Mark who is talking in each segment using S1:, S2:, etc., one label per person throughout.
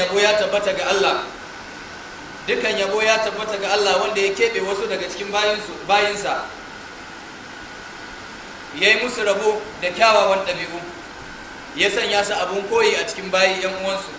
S1: Yabo ya tabbata ga Allah, dukan yabo ya tabbata ga Allah wanda ya keɓe wasu daga cikin bayinsa, ya yi musu rabo da kyawawan ɗabi'u, ya sanya su abun koyi a cikin bayi ‘yan uwansu.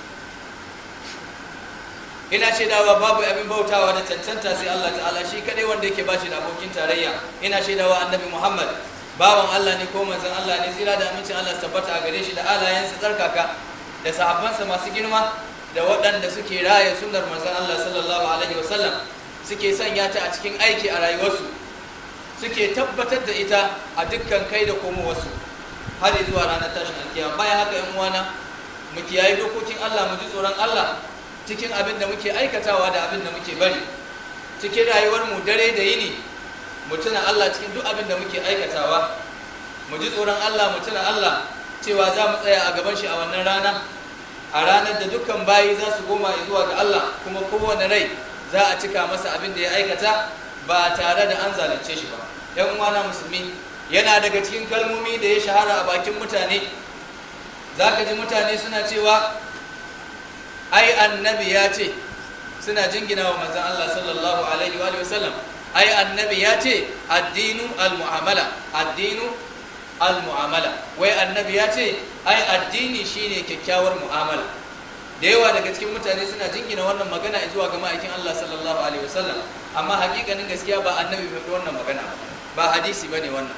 S1: Ina shaidawa babu abin bautawa da cancanta sai Allah ta'ala shi kaɗai wanda yake bashi da abokin tarayya. Ina shaidawa Annabi Muhammad bawan Allah ne ko manzon Allah ne, tsira da amincin Allah tabbata a gare shi da alayensa tsarkaka da sahabbansa masu girma da waɗanda suke raya sunnar manzon Allah sallallahu alaihi wasallam, suke sanya ta a cikin aiki a rayuwarsu, suke tabbatar da ita a dukkan kai da komowarsu har zuwa ranar tashin alkiyama. Bayan haka, yan uwana, mu kiyaye dokokin Allah, mu ji tsoron Allah cikin abin da muke aikatawa da abin da muke bari cikin rayuwar mu dare da yini. Mu tuna Allah cikin duk abin da muke aikatawa, mu ji tsoron Allah, mu tuna Allah cewa za mu tsaya a gaban shi a wannan rana, a ranar da dukkan bayi za su goma zuwa ga Allah, kuma kowane rai za a cika masa abin da ya aikata ba tare da an zalunce shi ba. Yan uwana musulmi, yana daga cikin kalmomi da ya shahara a bakin mutane, za ka ji mutane suna cewa ai Annabi ya ce, suna jingina wa manzon Allah sallallahu alaihi wa sallam, ai Annabi ya ce addinu al-mu'amala, addinu al-mu'amala. Wai Annabi ya ce ai addini shine kyakkyawar mu'amala. Da yawa daga cikin mutane suna jingina wannan magana zuwa ga ma'aikin Allah sallallahu alaihi wasallam, amma hakikanin gaskiya ba Annabi bai faɗi wannan magana ba, ba hadisi bane wannan,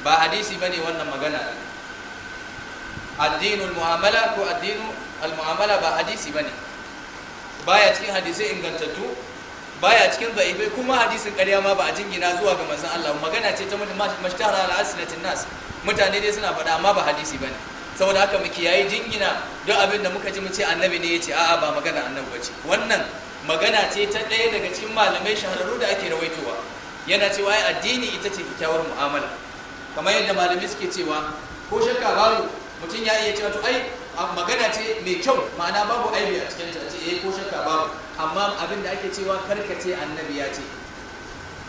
S1: ba hadisi bane wannan magana. Addinul mu'amala ko addinu al-mu'amala ba hadisi bane, baya cikin hadisai ingantattu, baya cikin da'ifai, kuma hadisin ƙarya ma ba a jingina zuwa ga manzon Allah. Magana ce ta mashtahara ala alsinatin nas, mutane dai suna faɗa amma ba hadisi bane. Saboda haka mu kiyaye jingina duk abin da muka ji mu ce Annabi ne ya ce. A'a, ba magana Annabi bace wannan, magana ce ta ɗaya daga cikin malamai shahararru da ake rawaitowa, yana cewa ai addini ita ce kyakkyawar mu'amala. Kamar yadda malamai suke cewa, ko shakka babu mutum ya iya cewa to ai magana ce mai kyau, ma'ana babu aibi a cikin ta, ce eh, ko shakka babu, amma abin da ake cewa karkace Annabi ya ce.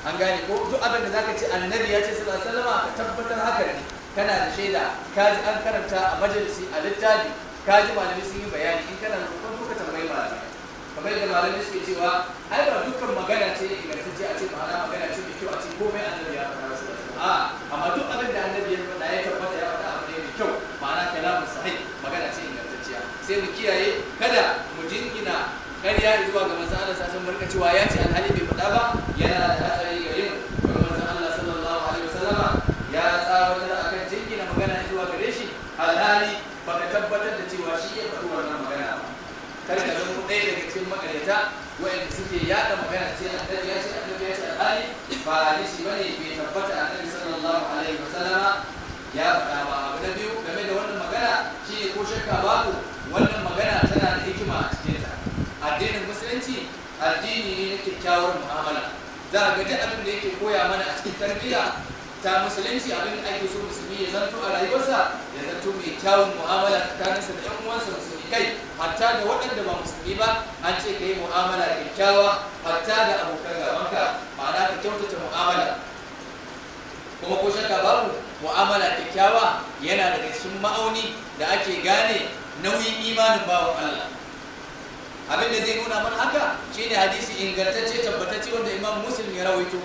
S1: An gane ko? Duk abin da zaka ce Annabi ya ce sallallahu alaihi wasallam, ka tabbatar haka ne, kana da shaida, ka ji an karanta a majalisi, a littafi, ka ji malami sun yi bayani. In kana da kokon ka tambayi malami. Kamar yadda malami suke cewa ai ba dukkan magana ce ingantacce a ce ma'ana magana ce mai kyau a ce komai Annabi ya faɗa wasu a, amma duk abin da Annabi ya faɗa ya tabbata ya faɗa abu ne mai kyau, ma'ana kalamun sahih, magana ce ingantacciya. Sai mu kiyaye kada mu jingina ƙarya zuwa ga manzon Allah sai mu rika cewa ya ce alhali bai faɗa ba, yana da hatsari gare mu. Domin manzon Allah sallallahu alaihi wasallama ya tsawatar akan jingina magana zuwa gare shi alhali baka tabbatar da cewa shi ya faɗi wannan magana ba. Kar ka zama ɗaya daga cikin makaryata waɗanda suke yaɗa magana ce Annabi ya ce, Annabi ya ce, alhali ba hadisi bane, bai tabbata Annabi sallallahu alaihi wasallama ya faɗa ba. Abu na biyu game da wannan magana shine, ko shakka babu wannan magana tana da hikima a cikinta. Addinin Musulunci addini ne na kyakkyawar mu'amala. Za a ga duk abin da yake koya mana a cikin tarbiyya ta Musulunci, abin da ake so musulmi ya zanto a rayuwarsa, ya zanto mai kyawun mu'amala tsakaninsa da 'yan uwansa musulmi, kai hatta da waɗanda ba musulmi ba an ce ka yi mu'amala kyakkyawa, hatta da abokan gabanka, ma'ana ka kyautata mu'amala. Kuma ko shakka babu mu'amala kyakkyawa yana daga cikin ma'auni da ake gane nauyin imanin bawan Allah. Abin da zai nuna mana haka shine hadisi ingantacce tabbatacce wanda Imam Muslim ya rawaito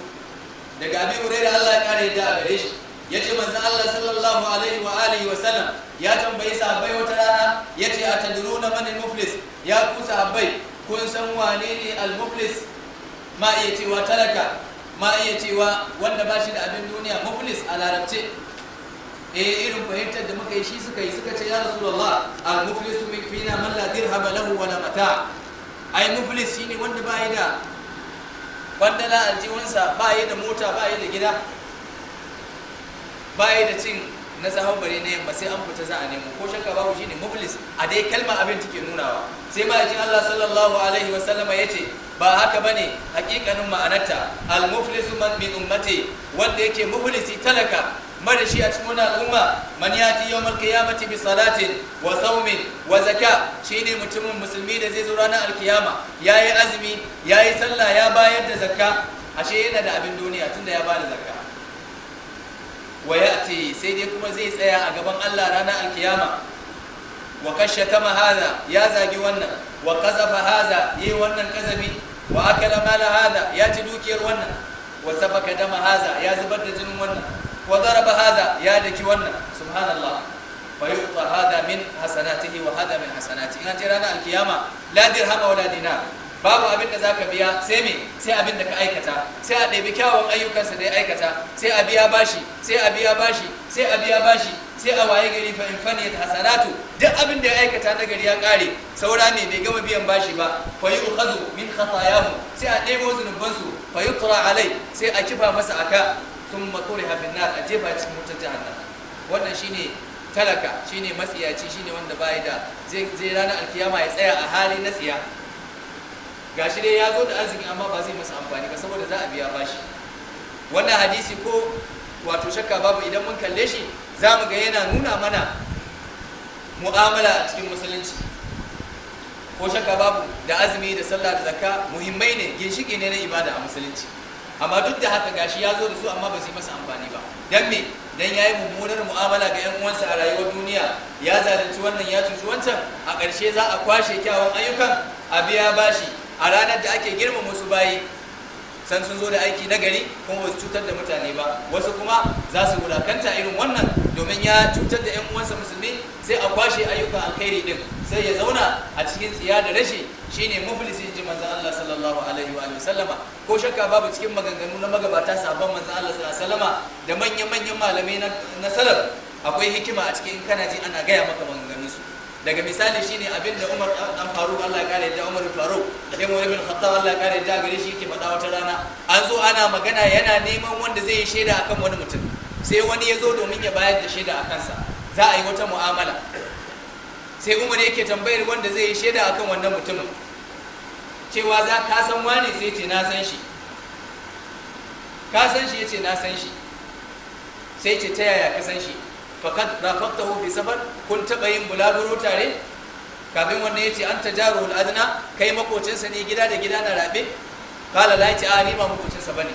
S1: daga Abi Hurairah, Allah ya kare da a gare shi, yace manzon Allah sallallahu alaihi wa alihi wa sallam ya tambayi sahabbai wata rana, yace: "Atadruna man al-muflis? Ya ku sahabbai, kun san wane ne al-muflis?" Ma iya cewa talaka, ma iya cewa wanda ba shi da abin duniya, muflis a Larabce. Eh, irin fahimtar da muka yi shi suka yi, suka ce: "Ya Rasulullah, al-muflisu min fina man la dirham lahu wala mata. Ai muflis shine wanda ba yi da kwandala aljihunsa, ba yi da mota, ba yi da gida, ba yi da cin na sahun bare na yamma, sai an fita za a nemo. Ko shakka babu shine muflis." A dai kalma abin take nunawa. Sai ma'aikin Allah sallallahu alaihi wasallama yace ba haka bane hakikanin ma'anarta. Al-muflisu man min ummati, wanda yake muflisi, talaka, marashi a cikin wani al'umma, man yati yawmal qiyamati bi salatin wa sawmin wa zaka, shine mutumin musulmi da zai zo ranar alkiyama yayi azumi, yayi sallah, ya bayar da zakka. Ashe yana da abin duniya tunda ya bada zakka. Wa yati, sai dai kuma zai tsaya a gaban Allah ranar alkiyama. Wa kashatama hadha, ya zagi wannan. Wa qazafa hadha, yi wannan kazabi. Wa akala mala hadha, ya ci dukiyar wannan. Wa safaka dama hadha, ya zubar da jinin wannan. Wa daraba hadha, ya daki wannan. Subhanallah. Fa yu'ta hadha min hasanatihi wa hadha min hasanatihi. In an ce ranar alkiyama la dirhama wala dinar, babu abin da zaka biya sai me? Sai abin da ka aikata. Sai a ɗebi kyawun ayyukansa da ya aikata, sai a biya bashi, sai a biya bashi, sai a biya bashi, sai a waye gari fa in faniyat hasanatu, duk abin da ya aikata na gari ya kare, saura ne bai gama biyan bashi ba. Fa yu'khadhu min khatayahu, sai a ɗebo zunubansu, fa yutra alai, sai a kifa masa aka, thumma turiha fin nar, a jefa cikin wutar jahannam. Wannan shine talaka, shine matsiyaci, shine wanda bai da zai ranar alkiyama ya tsaya a hali na tsiya. Gashi dai ya zo da arziki amma ba zai masa amfani ba saboda za a biya bashi. Wannan hadisi ko wato shakka babu idan mun kalle shi za mu ga yana nuna mana mu'amala a cikin musulunci. Ko shakka babu da azumi da sallah da zakka muhimmai ne, ginshiki ne na ibada a musulunci. Amma duk da haka gashi ya zo da su amma ba su yi masa amfani ba. Dan me? Dan yayi mummunar mu'amala ga ƴan uwansa a rayuwar duniya, ya zalunci wannan, ya cuci wancan. A ƙarshe za a kwashe kyawun ayyukan a biya bashi. A ranar da ake girmama su bayi, san sun zo da aiki na gari kuma ba su cutar da mutane ba, wasu kuma za su wulakanta irin wannan domin ya cutar da 'yan uwansa musulmi. Sai a kwashe ayyukan alkhairi din, sai ya zauna a cikin tsiya da rashi. Shine muflisi, ji manzon Allah sallallahu alaihi wa sallama. Ko shakka babu cikin maganganu na magabata sahabban manzon Allah sallallahu alaihi wa sallama da manyan manyan malamai na salaf, akwai hikima a cikin in kana ji ana gaya maka maganganun su. Daga misali shine abin da Umar dan Faruk, Allah ya kare da Umar Faruk, Umar ibn Khattab Allah ya kare da gare shi, yake faɗa wata rana an zo ana magana, yana neman wanda zai yi shaida akan wani mutum. Sai wani ya zo domin ya bayar da shaida a kansa, za a yi wata mu'amala. Sai Umar yake tambayar wanda zai yi shaida akan wannan mutumin cewa za ka san wane? Sai ce na san shi. Ka san shi? Yace na san shi. Sai ce ta yaya ka san shi? Faqad rafaqtahu fi safar, kun taba yin bulaguro tare? Kafin wannan yace anta jarul adna, kai makocinsa ne, gida da gida na rabe. Kala la, yace a ni ba makocinsa bane.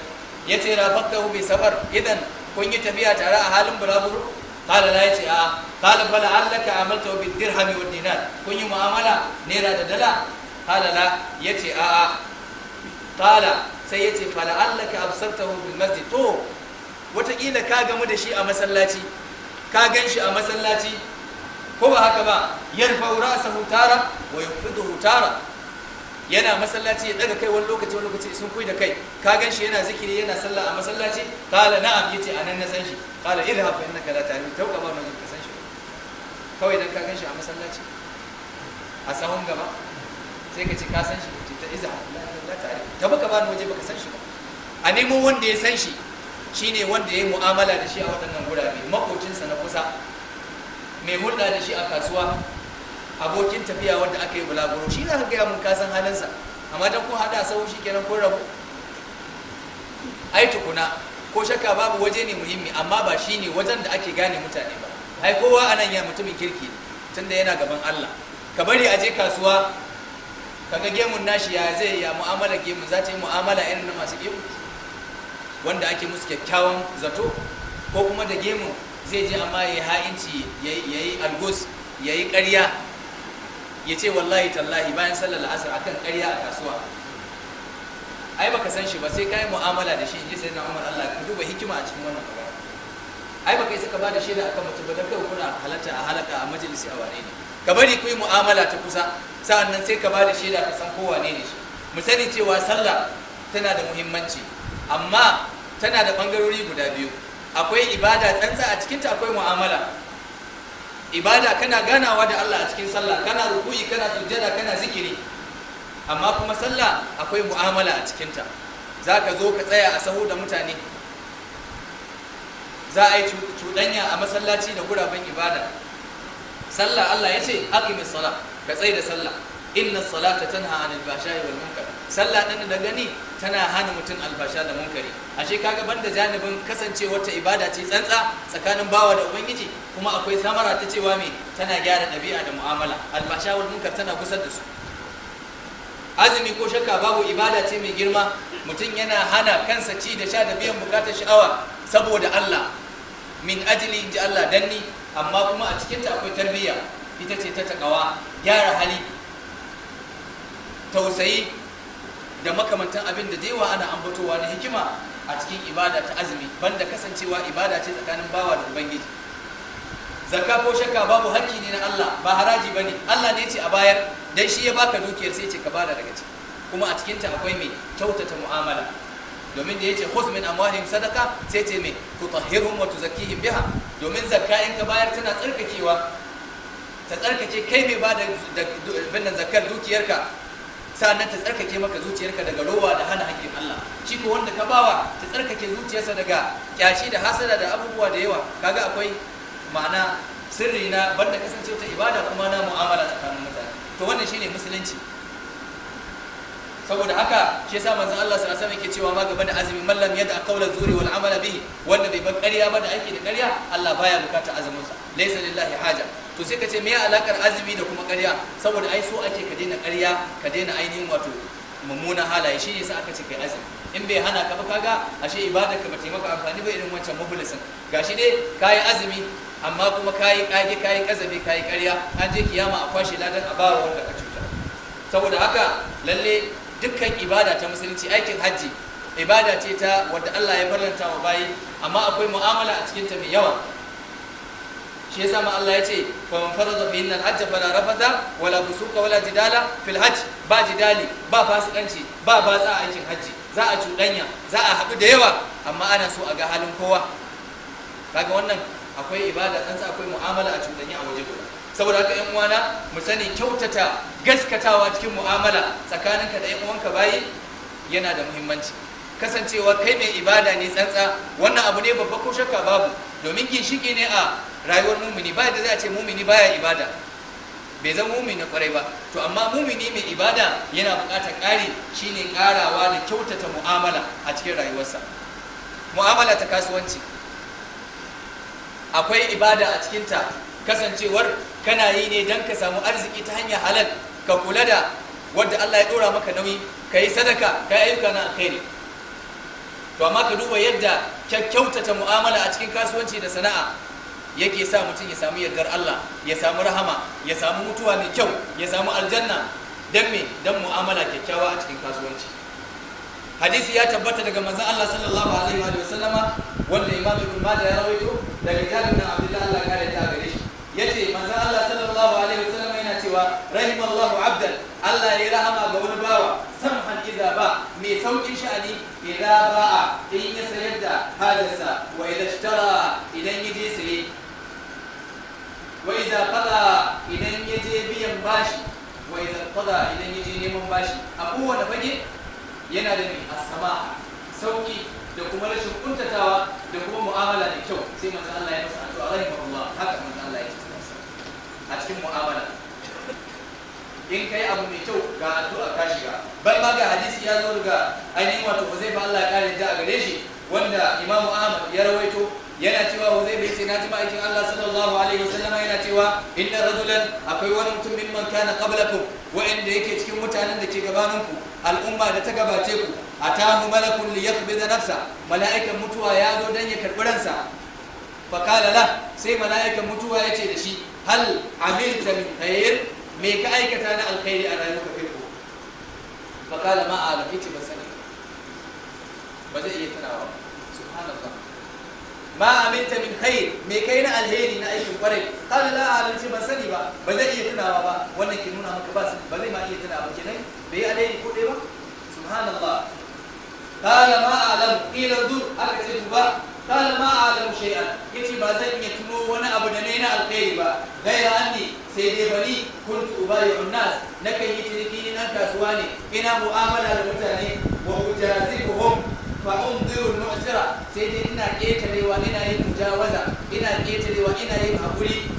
S1: Yace rafaqtahu fi safar, idan kun yi tafiya tare a halin bulaguro? Kala la, yace a. Kala fa la'allaka amaltahu bid dirhami wad dinar, kun yi mu'amala naira da dala? Kala la, yace a a. Kala sai yace fa la'allaka absartahu fil masjid, to wataƙila ka gamu da shi a masallaci, ka gan shi a masallaci, ko ba haka ba? Yarfa ra'sahu tara wa yufiduhu tara, yana masallaci ya daga kai wani lokaci, wani lokaci sun kuyi da kai. Ka gan shi yana zikiri, yana sallah a masallaci? Qala na'am, yace anan na san shi. Qala idhhab fa innaka la ta'lamu, tauka ba mun ka san shi kawai dan ka gan shi a masallaci a sahun gaba sai ka ce ka san shi. Ta izhab la ta'rif, ta baka ba ni waje, baka san shi ba. A nemo wanda ya san shi, shine wanda ya yi mu'amala da shi a waɗannan gurabe, makocinsa na kusa, mai hulɗa da shi a kasuwa, abokin tafiya wanda aka yi bulaguro, shi za ka gaya mun kasan halinsa. Amma don kun haɗa sau shi kenan kun rabu. Ai tukuna ko shakka babu waje ne muhimmi, amma ba shi ne wajen da ake gane mutane ba. Ai kowa anan ya mutumin kirki tunda yana gaban Allah. Ka bari a je kasuwa kaga gemun nashi ya zai ya mu'amala, gemun za ta yi mu'amala irin na masu gemu wanda ake musu kyakkyawan zato, ko kuma da gemu zai je amma ya yi ha'inci, ya yi algus, ya yi ƙarya, ya ce wallahi tallahi bayan sallar la'asar akan ƙarya a kasuwa. Ai baka san shi ba sai ka yi mu'amala da shi, in ji sai na Umar. Allah, ka duba hikima a cikin wannan magana. Ai baka yi saka ba da shaida akan mutum ba dan kai kuna halatta a halaka a majalisi a wane ne. Ka bari ku yi mu'amala ta kusa, sa'annan sai ka ba da shaida ka san ko wane ne shi. Mu sani cewa sallah tana da muhimmanci, amma tana da bangarori guda biyu. Akwai ibada tsantsa a cikinta, akwai mu'amala. Ibada kana ganawa da Allah a cikin sallah, kana ruku'i, kana sujjada, kana zikiri. Amma kuma sallah akwai mu'amala a cikinta. Za ka zo ka tsaya a sahu da mutane, za a yi cuɗanya a masallaci da guraben ibada. Sallah Allah ya ce aqimis sala, ka tsaye da sallah. Inna salata tanha anil fahsha'i wal munkar. Sallah din da gani tana hana mutum alfasha da munkari. Ashe kaga banda janibin kasancewar ta ibada ce tsantsa tsakanin bawa da ubangiji, kuma akwai samara ta cewa me tana gyara ɗabi'a da mu'amala. Alfasha wal munkar tana gusar da su. Azumi ko shakka babu ibada ce mai girma. Mutum yana hana kansa ci da sha da biyan bukatar sha'awa saboda Allah, min ajli, inji Allah, danni. Amma kuma a cikinta akwai tarbiyya. Ita ce ta takawa, gyara hali, tausayi da makamantan abin da dewa ana ambatowa na hikima a cikin ibada ta azumi, banda kasancewa ibada ce tsakanin bawa da ubangiji. Zakka ko shakka babu hakki ne na Allah, ba haraji bane. Allah ne ce a bayar, dan shi ya baka dukiyar sai ce ka bada daga ciki. Kuma a cikin ta akwai mai kyautata mu'amala, domin da yace khudh min amwalihim sadaqa, sai ce mai tutahhiruhum wa tuzakkihim biha. Domin zakka in ka bayar tana tsarkakewa, ta tsarkake kai mai bada binnan zakkar dukiyarka, sa'annan ta tsarkake maka zuciyarka daga rowa da hana hakkin Allah. Shi ko wanda ka bawa ta tsarkake zuciyarsa daga kyashi da hasada da abubuwa da yawa. Kaga akwai ma'ana sirri na banda kasance ta ibada kuma na mu'amala tsakanin mutane. To wannan shine musulunci. Saboda haka shi yasa manzon Allah sallallahu alaihi wasallam yake cewa ma gaba da azumi, man lam yada qawla zuri wal amala bihi, wanda bai bar ƙarya ba da aiki da ƙarya, Allah baya bukatar azumin sa, laysa lillahi haja. To sai ka ce me ya alakar azumi da kuma ƙarya? Saboda ai so ake ka daina ƙarya, ka daina ainihin wato mummunan halaye, shi yasa aka ce kai azumi. In bai hana ka ba, kaga ashe ibadar ka ba ta maka amfani ba irin wancan mublisin. Gashi dai kayi azumi amma kuma kayi kage, kayi kazabi, kayi ƙarya, an je kiyama a kwashe ladan a bawa wanda ka cuta. Saboda haka lalle dukkan ibada ta musulunci, aikin hajji ibada ce ta wadda Allah ya farlanta wa bayi, amma akwai mu'amala a cikin ta mai yawa. Shi yasa ma Allah ya ce fa man farada fihinna al-hajj fala rafatha wala fusuqa wala jidala fil hajj. Ba jidali, ba fasikanci, ba batsa a aikin hajji. Za a cuɗanya, za a haɗu da yawa, amma ana so a ga halin kowa. Kaga wannan akwai ibada tsantsa, akwai mu'amala a cuɗanya a waje guda. Saboda haka ƴan uwana, mu sani kyautata gaskatawa cikin mu'amala tsakaninka da ƴan uwanka bayi yana da muhimmanci. Kasancewa kai mai ibada ne tsantsa, wannan abu ne babba ko shakka babu, domin ginshiki ne a rayuwar mumini. Ba da za a ce mumini baya ibada, bai zama mumini na kwarai ba. To amma mumini mai ibada yana buƙatar ƙari, shine ƙarawa da kyautata mu'amala a cikin rayuwarsa. Mu'amala ta kasuwanci akwai ibada a cikinta, kasancewar kana yi ne don ka samu arziki ta hanyar halal, ka kula da wadda Allah ya ɗora maka nauyi, ka yi sadaka, ka yi ayyuka na alkhairi. To amma ka duba yadda kyautata mu'amala a cikin kasuwanci da sana'a yake sa mutum ya samu yardar Allah, ya samu rahama, ya samu mutuwa mai kyau, ya samu aljanna. Dan me? Dan mu'amala kyakkyawa a cikin kasuwanci. Hadisi ya tabbata daga manzon Allah sallallahu alaihi wa sallama, wanda Imam Ibn Majah ya rawaito daga Jabir bin Abdullah, Allah ya kare ta gare shi. Yace manzon Allah sallallahu alaihi wa sallama yana cewa rahimallahu abdan, Allah ya rahama ga wani bawa, samhan idza ba, mai saukin sha'ani, idza ba'a, in ya sayar da hajarsa, wa idza ishtara, idan ya je saye, wa idza qada, idan ya je biyan bashi, wa idza qada, idan ya je neman bashi. A kowane fage yana da mai as-samaha, sauki da kuma rashin kuntatawa da kuma mu'amala da kyau. Sai manzo Allah ya masa addu'a rahimahullah. Haka manzo Allah ya ce masa a cikin mu'amala, in kai abu mai kyau ga addu'a ka shiga. Bal ma ga hadisi ya zo daga ainihin wato Huzaifa, Allah ya kare da a gare shi, wanda Imam Ahmad ya rawaito, yana cewa Huzaifa yace naji ma'aikin Allah sallallahu alaihi wasallam yana cewa inna rajulan, akwai wani mutum mimman kana qablakum, wa'anda yake cikin mutanen da ke gabaninku, al'umma da ta gabace ku, atahu malakun li yaqbida nafsa, mala'ikan mutuwa ya zo dan ya karbi ransa. Fa qala la, sai mala'ikan mutuwa yace da shi hal amilta min khair, me ka aikata na alkhairi a rayuwarka kai ko? Fa qala ma a'lam, yace ban sani ba, zai iya tunawa. Subhanallah. Ma amilta min khair, me kai na alheri na aikin kwarai? Qala la a'lam, ce ban sani ba, ba zai iya tunawa ba. Wannan ke nuna maka ba zai ma iya tunawa ba kenan, bai yi alheri ko ɗaya ba. Subhanallah. Qala ma a'lam, qila dur, aka ce duba. Qala ma a'lamu shay'an, yace ba zan iya tuno wani abu da nayi na alkhairi ba, gaira anni, sai dai bani kuntu ubayi'un nas, nakan yi ciniki, ni nan kasuwa ne, ina mu'amala da mutane, wa ujazibuhum fa unziru al-mu'sira, sai dai ina ƙetarewa, ina yin mujawaza, ina ƙetarewa, ina yin hakuri,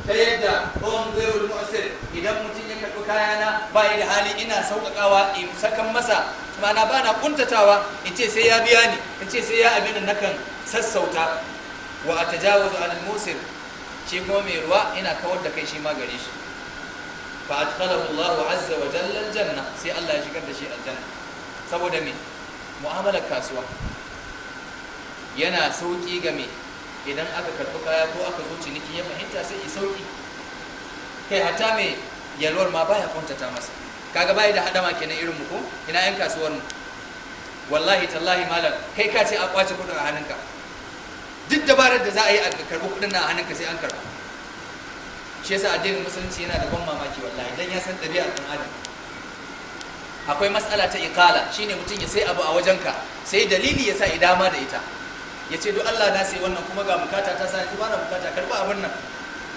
S1: ta yadda unziru al-mu'sir, idan mutum ya karɓi kayana ba yi da hali, ina sauƙaƙawa in sakan masa, ma'ana ba na ƙuntatawa in ce sai ya biya ni, in ce sai ya abin da nakan sassauta. Wa atajawazu anil musir, shi kuma mai ruwa ina kawar da kai shi ma gare shi. Fa adkhalahu Allahu azza wa jalla aljanna, sai Allah ya shigar da shi aljanna. Saboda me? Mu'amalar kasuwa yana sauki ga me idan aka karɓi kaya ko aka zo ciniki ya fahimta sai yi sauki. Kai hatta mai yalwar ma baya kuntata masa. Kaga bai da hadama kenan irin mu ko ina yan kasuwar mu. Wallahi tallahi malam, kai ka ce a kwace kudin a hannunka, duk dabarar da za a yi a karbi kudin na a hannunka sai an karba. Shi yasa addinin musulunci yana da ban mamaki wallahi, dan ya san ɗabi'ar ɗan adam. Akwai matsala ta iqala, shine mutum ya sai abu a wajenka sai dalili ya sa idama da ita, ya ce duk Allah na sai wannan kuma ga bukata ta sa yanzu ba na bukata, karba abin nan.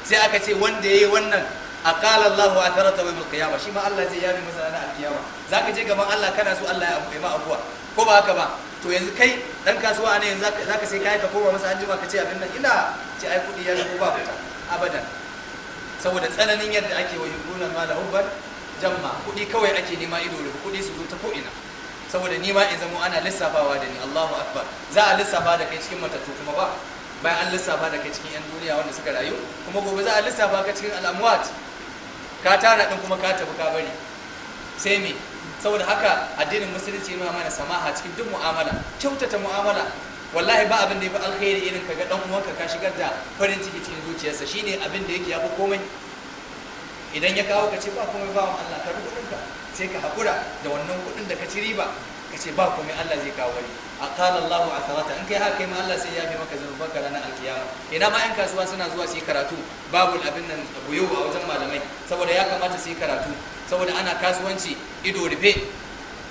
S1: Sai aka ce wanda yayi wannan aqala Allahu atharata yawm al-qiyamah, shi ma Allah zai yabi masa ranar al-qiyama. Zaka je gaban Allah kana so Allah ya abu ma abuwa ko ba haka ba? To yanzu kai dan kasuwa ne, yanzu zaka sai kai ka koma masa anjima ka ce abin nan ina ce ai kudi ya shigo ba fita abadan, saboda tsananin yadda ake wa yubbuna mala hubban jamma, kudi kawai ake nema ido rufe, kudi su zo ta ko ina, saboda nima in zamo ana lissafawa da ni. Allahu akbar, za a lissafa da kai cikin matattu kuma ba bayan an lissafa da kai cikin yan duniya wanda suka rayu, kuma gobe za a lissafa ka cikin al'amwat, ka tara din kuma ka tafi ka bari sai me. Saboda haka addinin musulunci yana mana samaha cikin duk mu'amala, kyautata mu'amala. Wallahi ba abin da yafi alkhairi irin kaga dan uwanka ka shigar da farin ciki cikin zuciyarsa, shine abin da yake yafi komai. Idan ya kawo ka ce ba komai ba Allah, ka rubuta kudinka, sai ka hakura da wannan kudin da ka ci riba, ka ce ba komai Allah zai kawo wani. Aqala Allahu atharata, in kai haka kai ma Allah sai ya bi maka zanubanka ranar alkiyama. Ina ma yan kasuwa suna zuwa su yi karatu babu abin nan buyu a wajen malamai, saboda ya kamata su yi karatu, saboda ana kasuwanci ido rufe,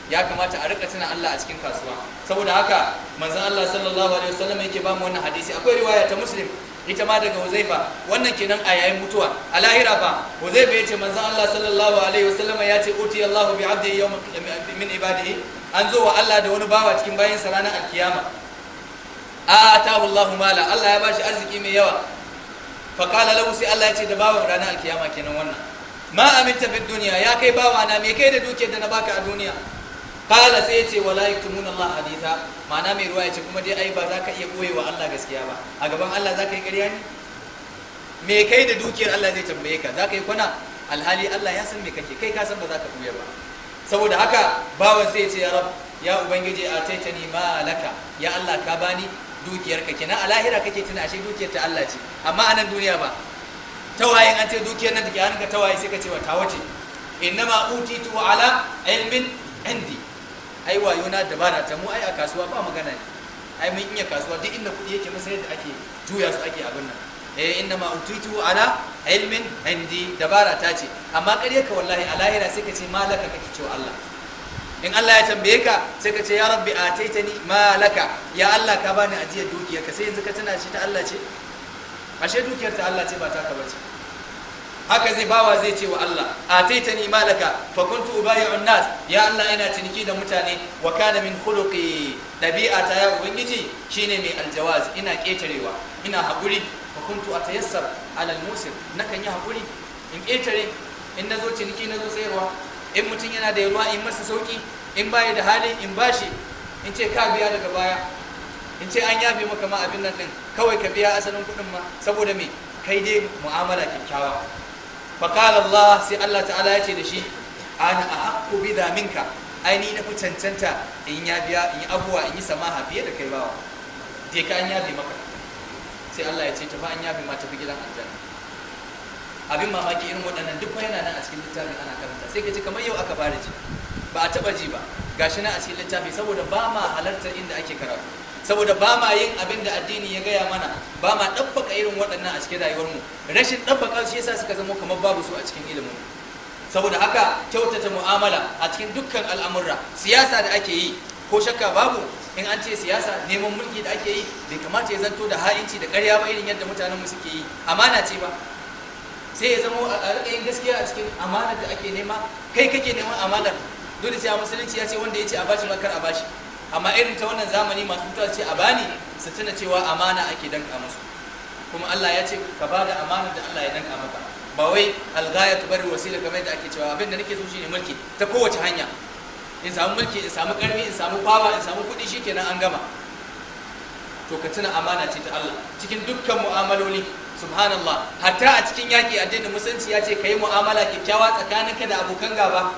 S1: ya kamata a rika tuna Allah a cikin kasuwa. Saboda haka manzon Allah sallallahu alaihi wasallam yake ba mu wannan hadisi. Akwai riwaya ta Muslim ita ma daga Huzaifa, wannan kenan a yayin mutuwa. A lahira fa Huzaifa yace manzon Allah sallallahu alaihi wasallam ya ce uti Allahu bi abdihi yawm min ibadihi, an zo wa Allah da wani bawa cikin bayin sa ranar alkiyama. Atahu Allahu mala, Allah ya bashi arziki mai yawa. Fa qala lahu, sai Allah ya ce da bawan ranar alkiyama kenan wannan, ma amilta fi dunya, ya kai bawa na me kai da dukiyar da na baka a duniya? Qala, sai yace wala yaktumuna Allah haditha, ma'ana mai ruwa yace kuma dai ai ba za ka iya boye wa Allah gaskiya ba, a gaban Allah za ka yi ƙarya ne? Me kai da dukiyar Allah zai tambaye ka, za ka yi kwana? Alhali Allah ya san me kake, kai ka san ba za ka buya ba. Saboda haka bawan sai yace ya rab, ya ubangiji ataitani malaka, ya Allah ka bani dukiyarka. Kenan a lahira kake tuna ashe dukiyar ta Allah ce, amma a nan duniya ba tawayen an ce dukiyar nan take hannunka tawaye sai ka ce wa tawace, innama utitu ala ilmin indi, ai wayo na dabara ta mu, ai a kasuwa ba magana ne, ai mun iya kasuwa, duk inda kuɗi yake mun san yadda ake juya su ake abin nan, eh innama utitu ala ilmin indi, dabara ta ce. Amma ƙarya ka wallahi a lahira sai ka ce malaka kake cewa Allah. In Allah ya tambaye ka sai ka ce ya rabbi ataitani malaka, ya Allah ka bani ajiyar dukiyarka. Sai yanzu ka tana shi ta Allah ce, ashe dukiyar ta Allah ce ba taka bace. Haka zai bawa zai ce wa Allah ataitani malaka fa kuntu ubayi'un nas, ya Allah ina ciniki da mutane, wa kana min khuluqi, dabi'ata ya ubangiji shine mai aljawaz, ina ketarewa, ina hakuri, fa kuntu atayassar ala almusir, nakan yi hakuri in ketare, in nazo ciniki nazo sayarwa, in mutum yana da yalwa in masa sauki, in baya da hali in bashi, in ce ka biya daga baya, in ce an yafe maka ma abin nan din, kawai ka biya asalin kuɗin ma, saboda me kai dai mu'amala kyakkyawa. Faƙala Allah, sai Allah ta'ala ya ce da shi ana a haƙƙo bi minka, ai ni na fi cancanta in ya biya, in yi abuwa, in yi samaha fiye da kai bawa, je ka an yafe maka. Sai Allah ya ce tafi an yafe ma, tafi gidan aljanna. Abin mamaki irin waɗannan duk yana nan a cikin littafi ana karanta, sai ka ji kamar yau aka fara ji, ba a taɓa ji ba, gashi nan a cikin littafi, saboda ba ma halartar inda ake karatu, saboda ba ma yin abin da addini ya gaya mana, ba ma ɗabbaka irin waɗannan a cikin rayuwarmu. Rashin ɗabbaka shi yasa suka zama kamar babu su a cikin ilimin. Saboda haka kyautata mu'amala a cikin dukkan al'amurra, siyasa da ake yi, ko shakka babu in an ce siyasa neman mulki da ake yi, bai kamata ya zanto da ha'inci da ƙarya ba irin yadda mutanenmu suke yi. Amana ce ba, sai ya zama a riƙa yin gaskiya a cikin amanar da ake nema. Kai kake neman amanar, dole sai a musulunci ya ce wanda ya ce a bashi makar a bashi, amma irin ta wannan zamani masu mutuwa ce a bani, su tuna cewa amana ake danka musu, kuma Allah ya ce ka bada amanar da Allah ya danka maka, ba wai alghaya tubarri wasila kamar yadda ake cewa abin da nake so shine mulki ta kowace hanya, in samu mulki, in samu karfi, in samu power, in samu kuɗi, shikenan an gama. To ka tuna amana ce ta Allah cikin dukkan mu'amaloli. Subhanallah, hatta a cikin yaki addinin musulunci ya ce ka yi mu'amala kyakkyawa tsakaninka da abokan gaba.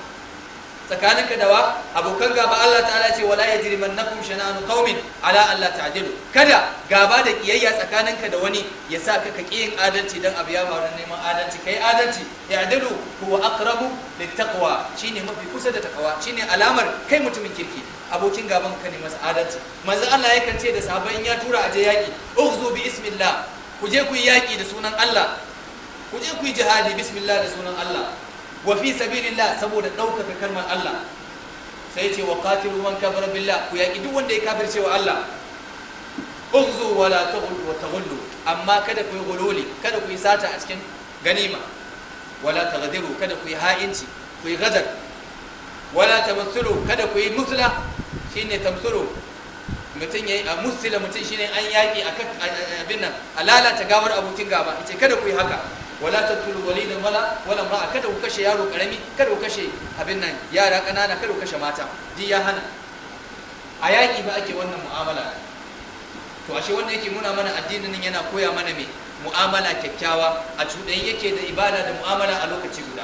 S1: Tsakaninka da wa? Abokan gaba. Allah ta'ala ce wala yajrimannakum shana'anu qaumin ala alla ta'dilu. Kada gaba da kiyayya tsakaninka da wani ya sa ka kaki yin adalci dan abu ya faru neman adalci. Kai adalci, ya'dilu huwa aqrabu littaqwa, shine mafi kusa da takawa, shine alamar kai mutumin kirki. Abokin gaban ka ne masa adalci. Manzo Allah yakan ce da sahabbai in ya tura aje yaki, ughzu bi ismillah, ku je ku yi yaki da sunan Allah, ku je ku yi jihadi bismillah da sunan Allah, wa fi sabilillah, saboda ɗaukaka kalmar Allah. Sai ce wa qatilu man kafara billah, ku yaki duk wanda ya kafirce wa Allah. Ughzu wala taghlu wa taghullu, amma kada ku yi gululi, kada ku yi sata a cikin ganima. Wala taghdiru, kada ku yi ha'inci, ku yi gadar. Wala tamathulu, kada ku yi musla, shine tamthulu mutum yayi a musila mutum shine an yaki akan abin nan, a lalata gawar abokin gaba. Yace kada ku yi haka. Wala taqtulu walidan wala imra'a, kada ku kashe yaro karami, kada ku kashe abin nan yara kanana, kada ku kashe mata. Di ya hana. A yaki ba ake wannan mu'amala. To ashe wannan yake nuna mana addinin nan yana koya mana me? Mu'amala kyakkyawa. A cuɗayi yake da ibada da mu'amala a lokaci guda.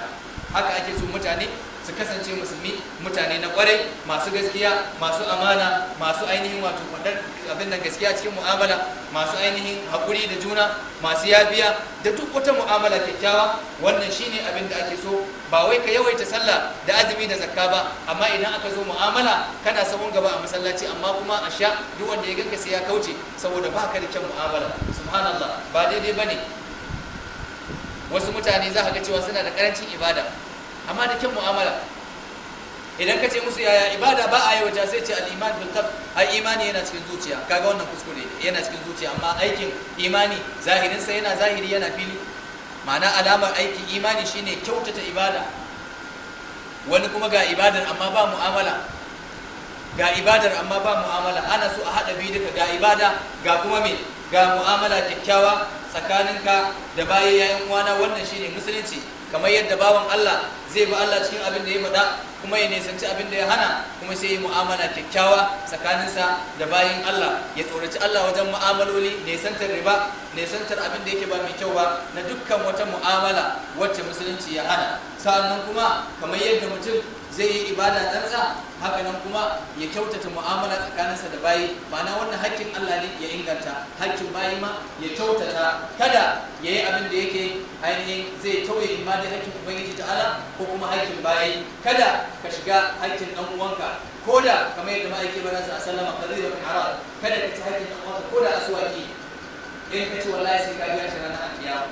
S1: Haka ake so mutane su kasance musulmi, mutane na kwarai, masu gaskiya, masu amana, masu ainihin wato faɗar abin nan gaskiya cikin mu'amala, masu ainihin haƙuri da juna, masu yafiya da duk wata mu'amala kyakkyawa. Wannan shine abin da ake so. Ba wai ka yawaita sallah da azumi da zakka ba, amma idan aka zo mu'amala kana sahun gaba a masallaci, amma kuma a sha duk wanda ya ganka sai ya kauce saboda baka da kyan mu'amala. Subhanallah, ba daidai bane. Wasu mutane za ka ga cewa suna da karancin ibada amma da kyan mu'amala. Idan ka ce musu yaya ibada ba a yi wajen, sai ce al'iman fil qalb, ai imani yana cikin zuciya. Kaga wannan kuskure ne, yana cikin zuciya, amma aikin imani zahirin sa yana zahiri, yana fili. Ma'ana alamar aikin imani shine kyautata ibada. Wani kuma ga ibadar amma ba mu'amala, ga ibadar amma ba mu'amala. Ana so a hada biyu duka, ga ibada ga kuma me, ga mu'amala kyakkyawa tsakaninka da bayi yayin uwana. Wannan shine musulunci. Kamar yadda bawan Allah zai bi Allah cikin abin da ya faɗa kuma ya nisanci abin da ya hana, kuma sai ya mu'amala kyakkyawa tsakaninsa da bayin Allah, ya tsoraci Allah wajen mu'amaloli, nisantar riba, nisantar abin da yake ba mai kyau ba na dukkan wata mu'amala wacce musulunci ya hana. Sa'annan kuma kamar yadda mutum zai yi ibada tsantsa, haka nan kuma ya kyautata mu'amala tsakaninsa da bayi. Ma'ana wannan hakkin Allah ne ya inganta, hakkin bayi ma ya kyautata. Kada ya yi abin da yake ainihin zai tauye imma dai hakkin Ubangiji ta'ala ko kuma hakkin bayi. Kada ka shiga hakkin ɗan uwanka, ko da kamar yadda ma'aiki bara sa sallama qadira min haram, kada ka ci hakkin ɗan uwanka ko da aswaki. In ka ci wallahi sai ka biya shi ranar alkiyama.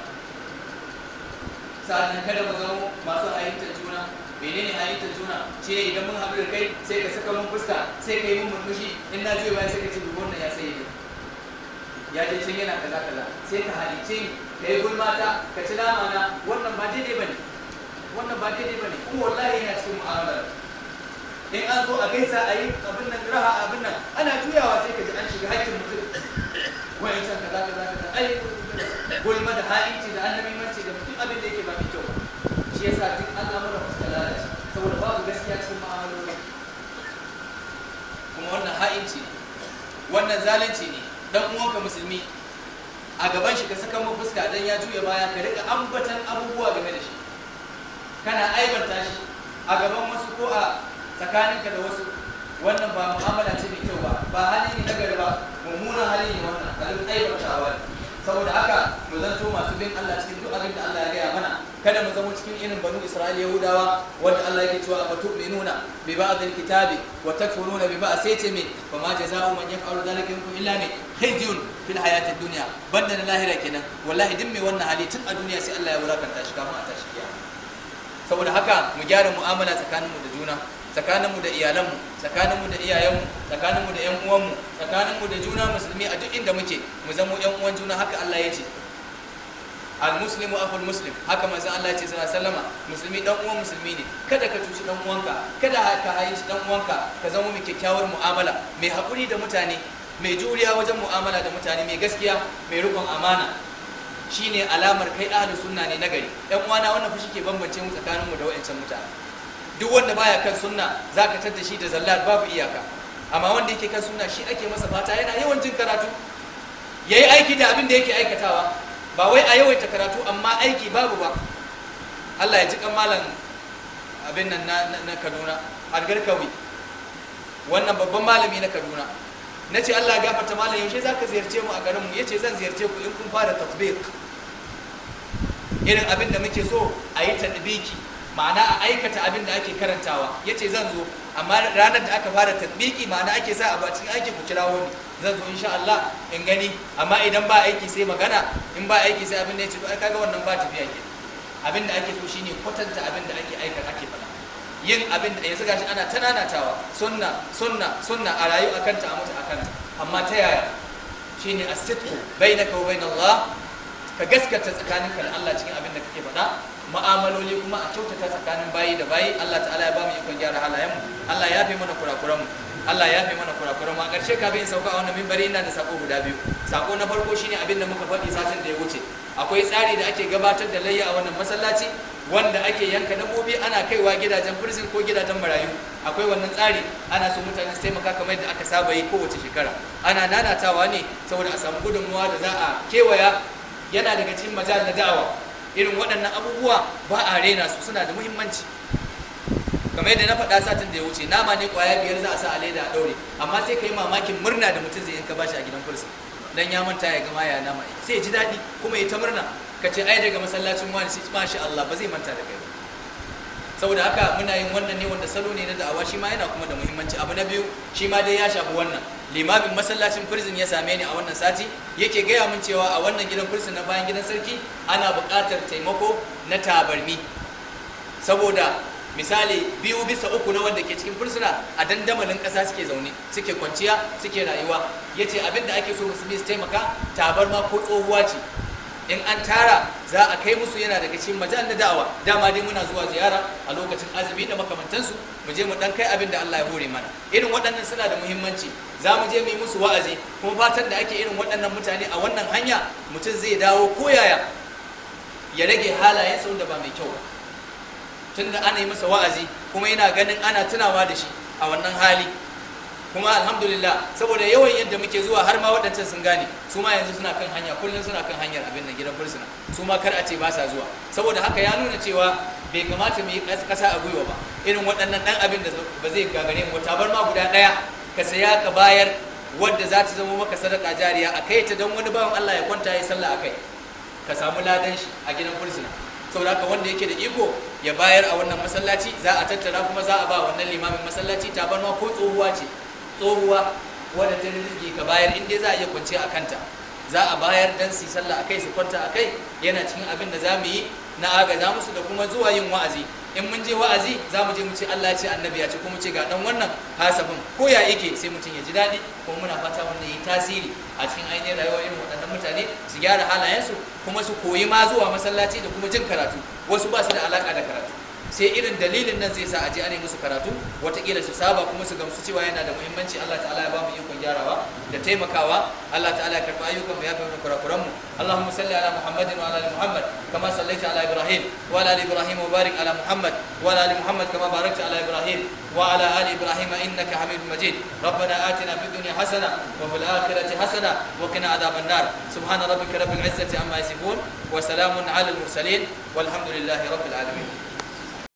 S1: Sa'annan kada mu zama masu hayintar juna. Menene hayintar juna? Shi ne idan mun haɗu da kai sai ka saka mun fuska, sai ka yi mun murmushi, in na juya bayan sai ka ce wannan ya sayi ne, ya je can yana kaza kaza, sai ka halice ni, ka yi gulmata, ka ci nama na. Wannan ba daidai bane, wannan ba daidai bane. Kuma wallahi yana cikin mu'amalar. In an zo a gaisa a yi abin nan raha abin nan, ana juyawa sai ka ji an shiga hakkin mutum. Wa'incan kaza kaza kaza, ai gulma da ha'inci da annabimanci da mutum abin da yake ba mai kyau ba. Shi yasa duk al'amuran suka lalace saboda babu gaskiya cikin mu'amaloli. Kuma wannan ha'inci ne, wannan zalunci ne. Dan uwanka musulmi a gaban shi ka saka mu fuska, dan ya juya baya ka rika ambatan abubuwa game da shi, kana aibanta shi a gaban wasu ko a tsakaninka da wasu. Wannan ba mu'amala ce mai kyau ba, ba hali ne na gari ba, mummunan hali ne wannan, halin aibantawa ne. Saboda haka mu zanto masu bin Allah cikin duk abin da Allah ya gaya mana. Kada mu zama cikin irin banu Isra'ila Yahudawa wanda Allah yake cewa afatu'minuna bi ba'd al-kitabi wa takfuruna bi ba'd, sai ce me fa ma jazaa'u man yaf'alu dhalika minkum illa me khizyun fil hayatid dunya. Banda na lahira kenan. Wallahi duk mai wannan hali tun a duniya sai Allah ya wulakanta shi kafin a tashi kiyama. Saboda haka mu gyara mu'amala tsakaninmu da juna, tsakaninmu da iyalanmu, tsakaninmu da iyayenmu, tsakaninmu da ƴan uwanmu, tsakaninmu da juna musulmi a duk inda muke, mu zamo ƴan uwan juna. Haka Allah ya ce al-muslimu akhul muslim, haka manzo Allah ya ce sallallahu alaihi wasallama, musulmi dan uwan musulmi ne. Kada ka cuci dan uwanka, kada ka haici dan uwanka, ka zama mai kyakkyawar mu'amala, mai haƙuri da mutane, mai juriya wajen mu'amala da mutane, mai gaskiya, mai riƙon amana. Shine alamar kai ahlus sunna ne nagari. Ɗan uwana, wannan fushi ke bambance mu tsakaninmu da wa'ancan mutane. Duk wanda baya kan sunna zaka tar da shi da zallar babu iyaka, amma wanda yake kan sunna shi ake masa fata yana yawan jin karatu, yayi aiki da abin da yake aikatawa. Ba wai a yawaita karatu amma aiki babu ba. Allah ya ji kan malam abin nan na Kaduna, Algarkawi, wannan babban malami na Kaduna. Na ce Allah gafarta malam, yaushe za ka ziyarce mu a garinmu? Ya ce zan ziyarce ku in kun fara tatbiq, irin abin da muke so a yi tatbiki, ma'ana a aikata abin da ake karantawa. Ya ce zan zo, amma ranar da aka fara tatbiki, ma'ana ake sa abu a cikin aiki, ku kirawo ni, zan zo insha Allah in gani. Amma idan ba aiki sai magana, in ba aiki sai abin da ya ce, ai kaga wannan ba tafiya ke. Abin da ake so shine kwatanta abin da ake aikata, ake faɗa, yin abin da yanzu gashi ana tananatawa, sunna sunna sunna, a rayu akan ta, a mutu akan ta. Amma ta yaya? Shine as-sidqu bainaka wa bain Allah, ka gaskata tsakaninka da Allah cikin abin da kake faɗa. Mu'amaloli kuma a kyautata tsakanin bayi da bayi. Allah ta'ala ya ba mu ikon gyara halayenmu. Allah ya fi mana kurakuranmu. Allah ya fi mana kurakuranmu. A ƙarshe, kafin in sauka a wannan mimbari, ina da sako guda biyu. Sako na farko shine abin da muka faɗi satin da ya wuce. Akwai tsari da ake gabatar da layya a wannan masallaci, wanda ake yanka dabbobi ana kaiwa gidajen prison ko gidajen marayu. Akwai wannan tsari, ana so mutane su taimaka kamar yadda aka saba yi kowace shekara. Ana nanatawa ne saboda a samu gudunmuwa da za a kewaya. Yana daga cikin majal na da'awa. Irin waɗannan abubuwa ba a rena su, suna da muhimmanci. Kamar yadda na faɗa satin da ya wuce, nama ne ƙwaya 5 za a sa a leda a ɗaure, amma sai ka yi mamakin murna da mutum zai in ka bashi a gidan prison, dan ya manta ya gama ya nama, sai ya ji daɗi kuma ya ta murna. Ka ce ai daga masallacin wani, sai masha Allah, ba zai manta da kai ba. Saboda haka muna yin wannan ne, wanda salo ne na da'awa, shi ma yana kuma da muhimmanci. Abu na biyu, shi ma dai ya shafi wannan. Limamin masallacin prison ya same ni a wannan sati, yake gaya min cewa a wannan gidan prison na bayan gidan sarki ana buƙatar taimako na tabarmi, saboda misali 2/3 na wanda ke cikin fursuna a dandamalin ƙasa suke zaune, suke kwanciya, suke rayuwa. Ya ce abin da ake so musulmi su taimaka, tabarma ko tsohuwa ce, in an tara za a kai musu. Yana daga cikin majal na da'awa. Dama dai muna zuwa ziyara a lokacin azumi da makamantansu, mu je mu dan kai abin da Allah ya hore mana. Irin waɗannan suna da muhimmanci. Za mu je mu yi musu wa'azi, kuma fatan da ake, irin waɗannan mutane a wannan hanya mutum zai dawo koyaya ya rage halayensa wanda ba mai kyau ba, tunda ana yi masa wa'azi kuma yana ganin ana tunawa da shi a wannan hali. Kuma alhamdulillah, saboda yawan yadda muke zuwa, har ma waɗancan sun gane, su ma yanzu suna kan hanya, kullum suna kan hanyar abin nan gidan fursuna, su ma kar a ce ba sa zuwa. Saboda haka ya nuna cewa bai kamata mu yi ƙasa a gwiwa ba. Irin waɗannan ɗan abin da ba zai gagare mu, tabarma guda ɗaya ka saya ka bayar, wadda za ta zama maka sadaka jariya, a kai ta don wani bawan Allah ya kwanta ya sallah a kai, ka samu ladan shi a gidan fursuna. Saboda haka wanda yake da iko ya bayar a wannan masallaci, za a tattara kuma za a ba wannan limamin masallaci. Tabarma ko tsohuwa ce, tsohuwa wadda ta rizki, ka bayar, in dai za a iya kwanciya a kanta, za a bayar dan su sallah a kai, su kwanta a kai. Yana cikin abin da za mu yi na agaza musu da kuma zuwa yin wa'azi. In mun je wa'azi, za mu je mu ce Allah ya ce, annabi ya ce, kuma ce ga dan wannan hasafin ko ya yake, sai mutum ya ji daɗi. Kuma muna fata wannan yi tasiri a cikin ainihin rayuwar irin waɗannan mutane, su gyara halayensu kuma su koyi ma zuwa masallaci da kuma jin karatu. Wasu ba su da alaka da karatu, sai irin dalilin nan zai sa a je ana musu karatu, watakila su saba kuma su gamsu cewa yana da muhimmanci. Allah ta'ala ya ba mu ikon gyarawa da taimakawa. Allah ta'ala ya karɓi ayyukan mu, ya fi mana kurakuran mu. Allahumma salli ala Muhammadin wa ala ali Muhammad kama sallaita ala Ibrahim wa ala ali Ibrahim, wa barik ala Muhammad wa ala ali Muhammad kama barakta ala Ibrahim wa ala ali Ibrahim innaka Hamidum Majid. ربنا آتنا في الدنيا حسنة وفي الآخرة حسنة وقنا عذاب النار. سبحان ربك رب العزة عما يصفون، وسلام على المرسلين، والحمد لله رب العالمين.